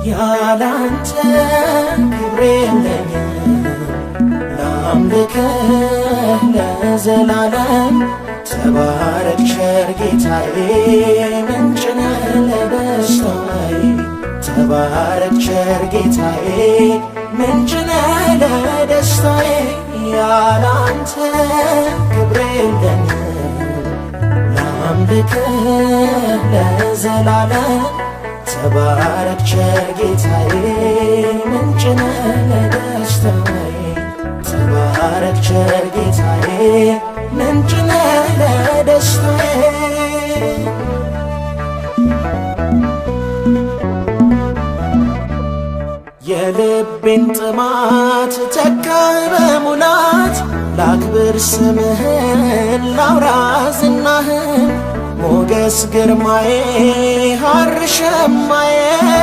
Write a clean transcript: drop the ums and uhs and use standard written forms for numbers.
ያላንተ ክብር የለኝም፣ ላምልክህ ለዘላለም። ተባረክ ቸር ጌታዬ፣ ምንጭ ነህ ለደስታዬ። ተባረክ ቸር ጌታዬ፣ ምንጭ ነህ ለደስታዬ። ያላንተ ክብር የለኝም፣ ላምልክህ ለዘላለም። ተባረክ ቸር ጌታዬ፣ ምንጭ ነህ ለደስታዬ። ተባረክ ቸር ጌታዬ፣ ምንጭ ነህ ለደስታዬ። የልቤን ጥማት ተካ በሙላት፣ ላክብር ስምህን፣ ላውራ ዝናህን። ሞገስ ግርማዬ፣ ሐር ሸማዬ።